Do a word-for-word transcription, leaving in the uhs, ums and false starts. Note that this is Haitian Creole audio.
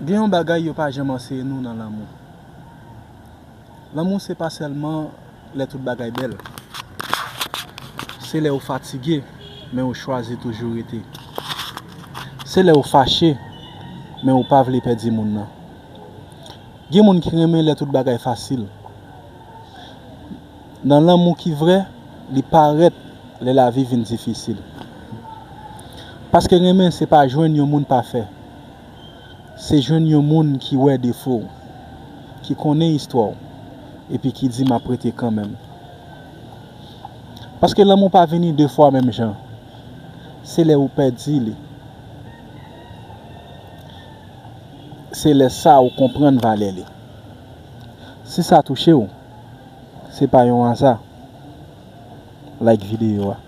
Gen yon bagay yo pa janm anseye nou nan lanmou. Lanmou se pa sèlman lè tout bagay bèl. Se lè ou fatige, men ou chwazi toujou rete. Se lè ou fache, men ou pa vle pèdi moun nan. Gen moun ki renmen lè tout bagay fasil. Nan lanmou ki vrè, li parèt lè lavi vin difisil. Paske renmen se pa jwenn yon moun pafè. Se jwenn yon moun ki wè defo w, ki konnen istwa w, epi ki di m ap rete kanmenm. Paske lanmou pa vini de fwa menm jan. Se lè ou pèdi li. Se lè sa ou konprann valè li. Si sa touche w, se pa yon aza. Like videyo a.